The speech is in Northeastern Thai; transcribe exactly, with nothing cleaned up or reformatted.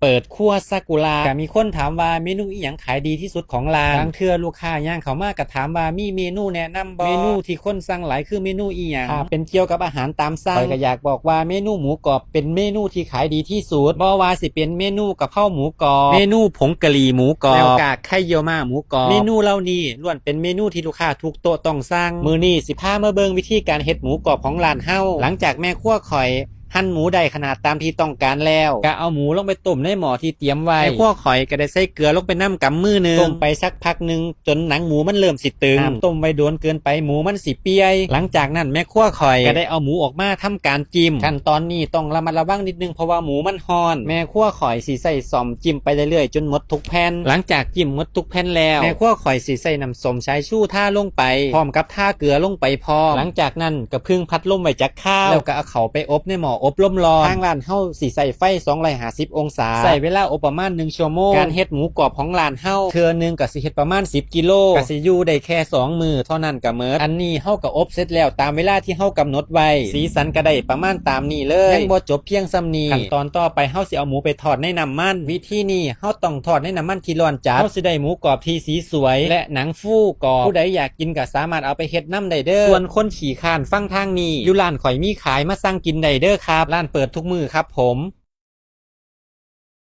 เปิดครัวซากุระ ก็มีคนถามว่าเมนูอีหยังขายดีที่สุดของร้าน บางเทื่อลูกค้าย่างเข้ามาก็ถามว่ามีเมนูแนะนำบ่ เมนูที่คนสั่งหลายคือเมนูอีหยัง ถ้าเป็นเกี่ยวกับอาหารตามสั่ง ข้อยก็อยากบอกว่าเมนูหมูกรอบเป็นเมนูที่ขายดีที่สุด บ่ว่าสิเป็นเมนูกะเพราหมูกรอบ เมนูผงกะหรี่หมูกรอบ แล้วก็ไข่เยี่ยวม้าหมูกรอบ เมนูเหล่านี้ล้วนเป็นเมนูที่ลูกค้าทุกโต๊ะต้องสั่ง มื้อนี้สิพามาเบิ่งวิธีการเฮ็ดหมูกรอบของร้านเฮา หลังจากแม่ครัวข้อยหั่นหมูได้ขนาดตามที่ต้องการแล้ว ก็เอาหมูลงไปต้มในหม้อที่เตรียมไว้ แม่ครัวข้อยก็ได้ใส่เกลือลงไปนำกำมือหนึ่ง ต้มไปสักพักหนึ่งจนหนังหมูมันเริ่มสิตึง ห้ามต้มไว้โดนเกินไปหมูมันสิเปื่อย หลังจากนั้นแม่ครัวข้อยก็ได้เอาหมูออกมาทำการจิ้ม ขั้นตอนนี้ต้องระมัดระวังนิดนึงเพราะว่าหมูมันฮ้อน แม่ครัวข้อยสิใส่ส้อมจิ้มไปเรื่อยๆจนหมดทุกแผ่น หลังจากจิ้มหมดทุกแผ่นแล้ว แม่ครัวข้อยสิใส่น้ำส้มสายชูทาลงไป พร้อมกับทาเกลือลงไปพร้อม หลังจากนั้นก็ผึ้งพัดลมไว้จักคราว แล้วก็เอาเข้าไปอบในหม้ออบลมร้อน ทางร้านเฮาสิใส่ไฟสองร้อยห้าสิบองศา ใช้เวลาอบประมาณหนึ่งชั่วโมง การเฮ็ดหมูกรอบของร้านเฮา เทื่อหนึ่งก็สิเฮ็ดประมาณสิบกิโล ก็สิอยู่ได้แค่สองมื้อเท่านั้นก็หมด อันนี้เฮาก็อบเสร็จแล้วตามเวลาที่เฮากำหนดไว้ สีสันก็ได้ประมาณตามนี้เลย ยังบ่จบเพียงส่ำนี้ ขั้นตอนต่อไปเฮาสิเอาหมูไปทอดในน้ำมัน วิธีนี้เฮาต้องทอดในน้ำมันที่ร้อนจัด เฮาสิได้หมูกรอบที่สีสวย และหนังฟูกรอบ ผู้ใดอยากกินก็สามารถเอาไปเฮ็ดนำได้เด้อ ส่วนคนขี้คร้านฟังทางนี้ อยู่ร้านข้อยมีขาย มาสั่งกินได้เด้อครับ ร้านเปิดทุกมื้อครับผม